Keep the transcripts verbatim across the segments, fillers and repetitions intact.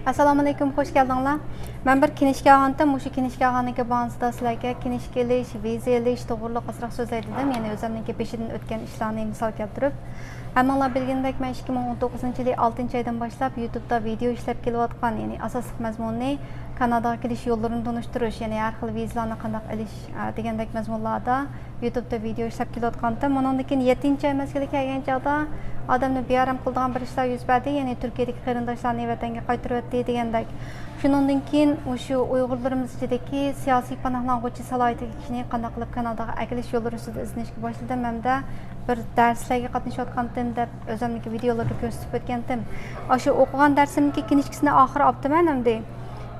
ئەسسالامۇئەلەيكۇم، خوش كەلدىڭلار. مەن بىر كىنىشكا ئالغانتىم، مۇشۇ كىنىشكا ئالغاندىكى بانىسىدا سىلەرگە كىنىشكا ئېلىش، ۋىزا ئېلىش توغرۇلۇق ئازراق سۆزلەي دېدىم، يەنى ئۆزۈمنىڭكى بېشىدىن ئۆتكەن ئىشلارنى مىسال كەلتۈرۈپ. ھەممىڭلار بىلگىنىدەك، مەن ئىككى مىڭ ئون توققۇزىنچى يىلى ئالتىنچى ئايدىن باشلاپ يۇتۇبتا ۋىدېئو ئىشلەپ كېلىۋاتقان، يەنى ئاساسلىق مەزمۇنى كاناداغا كېلىش يوللىرىنى تونۇشتۇرۇش، يەنى ھەر خىل ۋىزىلارنى قانداق ئېلىش، ئە، دېگەندەك مەزمۇنلاردا يۇتۇبتا ۋىدېئو ئىشلەپ كېلىۋاتقانتىم. ئۇنىڭدىن كېيىن يەتتىنچى ئاي مەزگىلى كەلگەن چاغدا ئادەمنى بىئارام قىلىدىغان بىر ئىشلار يۈز بەردى، يەنى تۈركىيەدىكى قېرىنداشلارنى ۋەتەنگە قايتۇرۇۋەتتى دېگەندەك. شۇنىڭدىن كېيىن مۇشۇ ئۇيغۇرلىرىمىز ئىچىدىكى سىياسىي پاناھلانغۇچى سالاھىيىتىگە كىشىنى قانداق قىلىپ كاناداغا ئەكېلىش يوللىرى ئۈستىدە ئىزدىنىشكە باشلىدىم ھەمدە بىر دەرسلەرگە قاتنىشىۋاتقانتىم دەپ ئۆزۈمنىڭكى ۋىدېئولىرىدا كۆرسىتىپ ئۆتكەنتىم. ئاشۇ ئوقۇغان دەرسىمنىڭكى كىنىشكىسىنى ئاخىرى ئاپتىمەن ئەمدى.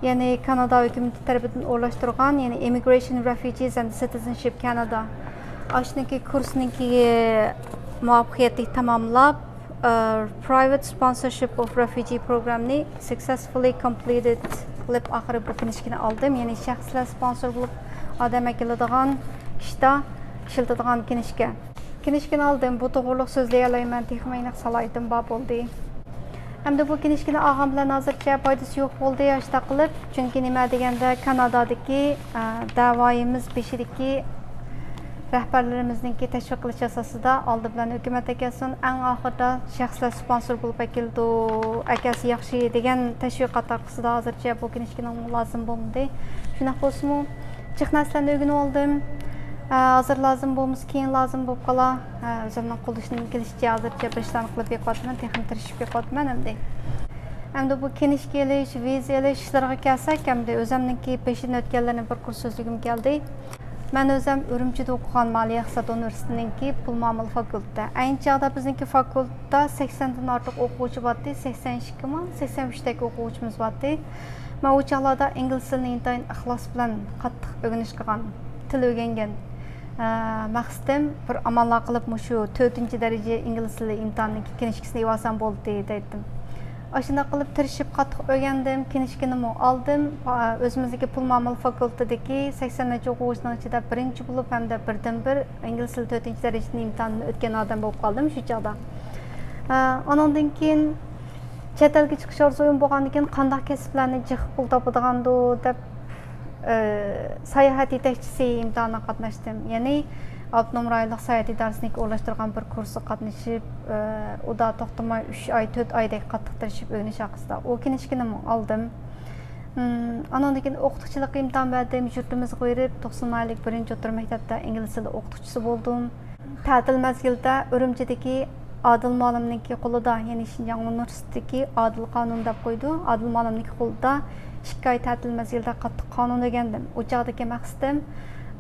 يەنى كانادا ھۆكۈمىتى تەرىپىدىن ئورۇنلاشتۇرغان، يەنى Immigration Refugees and Citizenship Canada. ئاشۇنىڭكى كۇرسنىڭكى مۇۋەپپەقىيەتلىك تاماملاپ، ئە، Private Sponsorship of Refugee Program نى successfully completed قىلىپ، ئاخىرى بۇ كىنىشكىنى ئالدىم. يەنى شەخسلەر سپونسور بولۇپ ئادەم ئەكېلىدىغان ئىشتا ئىشلىتىدىغان كىنىشكا. كىنىشكىنى ئالدىم، بۇ توغرۇلۇق سۆزلىيەلەيمەن، تېخىمۇ ئېنىق سالاھىيىتىم بار بولدى. ئەمدى بۇ كىنىشكىنى ئالغان بىلەن ھازىرچە پايدىسى يوق بولدى، ئاشۇنداق قىلىپ. چۈنكى نېمە دېگەندە، كانادادىكى، ئە، دەۋايىمىز بېشىدىكى رەھبەرلىرىمىزنىڭكى تەشۋىق قىلىش ئاساسىدا ئالدى بىلەن ھۆكۈمەت ئەكەلسۇن، ئەڭ ئاخىرىدا شەخسلەر سپونسور بولۇپ ئەكېلىدۇ، ئەكەلسە ياخشى دېگەن تەشۋىقات ئارقىسىدا ھازىرچە بۇ كىنىشكىنىڭ لازىم بولمىدى. شۇنداق بولسىمۇ، جىق نەرسىلەرنى ئۆگىنىۋالدىم. ھە، ھازىر لازىم بولمىسا، كېيىن لازىم بولۇپ قالار. ھە، ئۆزۈمنىڭ قولىدىن كېلىشىچە ھازىرچە بىر ئىشلارنى قىلىپ بېقىۋاتىمەن، تېخىمۇ تىرىشىپ بېقىۋاتىمەن ئەمدى. ئەمدى بۇ كىنىشكا ئېلىش، ۋىزا ئېلىش ئىشلىرىغا كەلسەك، ئەمدى ئۆزۈمنىڭكى بېشىدىن ئۆتكەنلەرنى بىر قۇر سۆزلىگۈم كەلدى. مەن ئۆزۈم ئۈرۈمچىدە ئوقۇغان مالىيە ئىقتىساد ئۇنىۋېرسىتېتىنىڭكى پۇل مۇئامىلە فاكۇلتېتى. ئەينى چاغدا بىزنىڭكى فاكۇلتېتتا سەكسەندىن ئارتۇق ئوقۇغۇچى بارتتى، سەكسەن ئىككىمۇ، سەكسەن ئۈچتەك ئوقۇغۇچىمىز بارتتى. مەن ئۇ چاغلاردا ئىنگلىز تىلىنى ئىنتايىن ئىخلاس بىلەن قاتتىق ئۆگىنىش قىلغان، تىل ئۆگەنگەن. ئە، مەقسىتىم بىر ئاماللار قىلىپ مۇشۇ تۆتىنچى دەرىجە ئىنگلىز تىلى ئىمتىھانىنىڭكى كىنىشكىسىنى ئېلىۋالسام بولدى دەيتتىم. ئاشۇنداق قىلىپ تىرىشىپ قاتتىق ئۆگەندىم، كىنىشكىنىمۇ ئالدىم. ئە، ئۆزىمىزدىكى پۇل مۇئامىلە فاكۇلتېتىدىكى سەكسەن نەچچە ئوقۇغۇچىنىڭ ئىچىدە بىرىنچى بولۇپ ھەمدە بىردىنبىر ئىنگلىز تىلى تۆتىنچى دەرىجىدىن ئىمتىھاندىن ئۆتكەن ئادەم بولۇپ قالدىم شۇ چاغدا. ئە، ئانىڭدىن كېيىن چەت ئەلگە چىقىش ئارزۇيۇم بولغاندىن كېيىن قانداق كەسىپلەرنى جىق پۇل تاپىدىغاندۇ دەپ، ئە، ساياھەت يېتەكچىسى ئىمتىھانىغا قاتناشتىم. يەنى ئاپتونوم رايونلۇق ساياھەت ئىدارىسىنىڭكى ئورۇنلاشتۇرغان بىر كۇرسىغا قاتنىشىپ، ئە، ئۇدا توختىماي ئۈچ ئاي، تۆت ئايدەك قاتتىق تىرىشىپ ئۆگىنىش ھەققىدە ئۇ كىنىشكىنىمۇ ئالدىم. ئم، ئانىڭدىن كېيىن ئوقۇتقۇچىلىققا ئىمتىھان بەردىم. يۇرتىمىزغا بېرىپ، توقسان ئايلىق بىرىنچى ئوتتۇرا مەكتەپتە ئىنگلىز تىلى ئوقۇتقۇچىسى بولدۇم. تەتىل مەزگىلىدە ئۈرۈمچىدىكى ئادىل مۇئەللىمنىڭكى قولىدا، يەنى شىنجاڭ ئۇنىۋېرسىتېتىدىكى ئادىل قانۇن دەپ قويىدۇ، ئادىل مۇئەللىمنىڭكى قولىدا ئىككى ئاي تەتىل مەزگىلىدە قاتتىق قانۇن ئۆگەندىم. ئۇ چاغدىكى مەقسىتىم،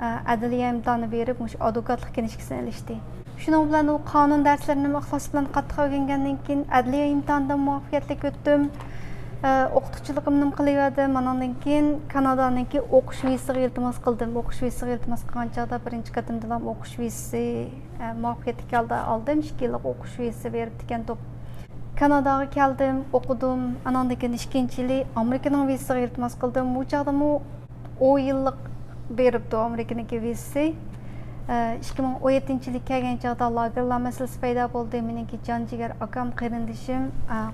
ئە، ئەدلىيە ئىمتىھانى بېرىپ، مۇشۇ ئادۋوكاتلىق كىنىشكىسىنى ئېلىشتى. شۇنىڭ بىلەن ئۇ قانۇن دەرسلىرىنىمۇ ئىخلاس بىلەن قاتتىق ئۆگەنگەندىن كېيىن، ئەدلىيە ئىمتىھانىدىن مۇۋەپپەقىيەتلىك ئۆتتۈم. ئە، ئوقۇتقۇچىلىقىمنىمۇ قىلىۋەردىم. ئانىڭدىن كېيىن كانادانىڭكى ئوقۇش ۋىزىسىغا ئىلتىماس قىلدىم. ئوقۇش ۋىزىسىغا ئىلتىماس قىلغان چاغدا بىرىنچى قېتىمدىلا ئوقۇش ۋىزىسى، ئە، مۇۋەپپەقىيەتلىك ھالدا ئالدىم. ئىككى يىللىق ئوقۇش ۋىزىسى بېرىپتىكەنتۇق. كاناداغا كەلدىم، ئوقۇدۇم. ئانىڭدىن كېيىن ئىككىنچى يىلى ئامېرىكىنىڭ ۋىزىسىغا ئىلتىماس قىلدىم. بۇ چاغدىمۇ ئون يىللىق بېرىپتۇ ئامېرىكىنىڭكى ۋىزىسى. ئىككى مىڭ ئون يەتتىنچى يىلى كەلگەن چاغدا لاگېرلار مەسىلىسى پەيدا بولدى. مېنىڭكى جان جىگەر ئاكام، قېرىندىشىم،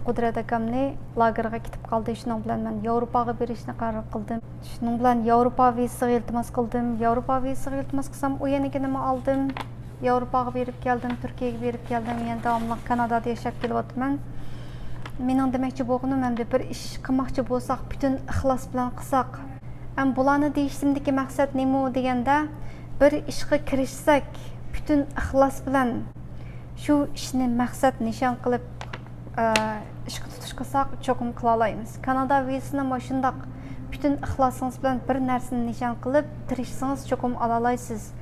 قۇدرەت ئاكامنى لاگېرغا كېتىپ قالدى. شۇنىڭ بىلەن مەن ياۋروپاغا بېرىشنى قارار قىلدىم. شۇنىڭ بىلەن ياۋروپا ۋىزىسىغا ئىلتىماس قىلدىم. ياۋروپا ۋىزىسىغا ئىلتىماس قىلسام، ئۇ يەنىكىنىمۇ ئالدىم. ياۋروپاغا بېرىپ كەلدىم، تۈركىيەگە بېرىپ كەلدىم، يەنە داۋاملىق كانادادا ياشاپ كېلىۋاتىمەن. مېنىڭ دېمەكچى بولغىنىم، ئەمدى بىر ئىش قىلماقچى بولساق، پۈتۈن ئىخلاس بىلەن قىلساق، ئەم، بۇلارنى دېيىشىمدىكى مەقسەت نېمە دېگەندە، بىر ئىشقا كىرىشسەك، پۈتۈن ئىخلاس بىلەن شۇ ئىشنى مەقسەت نىشان قىلىپ، ئە، ئىشقا تۇتۇش قىلساق، چوقۇم قىلالايمىز. كانادا ۋىزىسىنى مۇشۇنداق پۈتۈن ئىخلاسىڭىز بىلەن بىر نەرسىنى نىشان قىلىپ تىرىشسىڭىز، چوقۇم ئالالايسىز.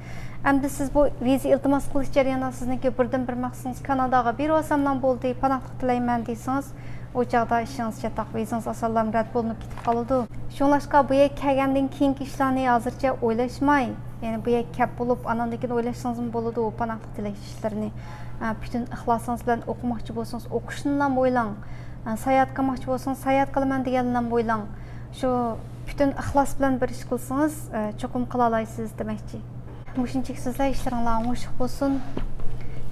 ئەمدى سىز بۇ ۋىزا ئىلتىماس قىلىش جەريانىدا سىزنىڭكى بىردىنبىر مەقسىتىڭىز كاناداغا بېرىۋالساملا بولدى، پاناھلىق تىلەيمەن دېسىڭىز، ئۇ چاغدا ئىشىڭىز چاتاق، ۋىزىڭىز ئاسانلا رەت بولۇنۇپ كېتىپ قالىدۇ. شۇڭلاشقا بۇ يەرگە كەلگەندىن كېيىنكى ئىشلارنى ھازىرچە ئويلاشماي، يەنى بۇ يەرگە كەپ بولۇپ، ئاناندىن كېيىن ئويلاشسىڭىزمۇ بولىدۇ، پاناھلىق تىلەش ئىشلىرىنى. ئە، پۈتۈن ئىخلاسىڭىز بىلەن ئوقۇماقچى بولسىڭىز، ئوقۇشنىلا ئويلاڭ. ئە، ساياھەت قىلماقچى بولسىڭىز، ساياھەت قىلىمەن دېگەننىلا ئويلاڭ. شۇ پۈتۈن ئىخلاس بىلەن بىر ئىش قىلسىڭىز، ئە، چوقۇم قىلالايسىز دېمەكچى. مۇشۇنچىلىك سۆزلەر، ئىشلىرىڭلار ئوڭۇشلۇق بولسۇن.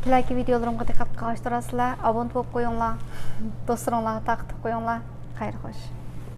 كېلەركى ۋىدېئولىرىمغا دىققەت قىلغاچ تۇرارسىلەر، ئابۇنت بولۇپ قويۇڭلار، دوستلىرىڭلارغا تارقىتىپ قويۇڭلار. خەير خوش.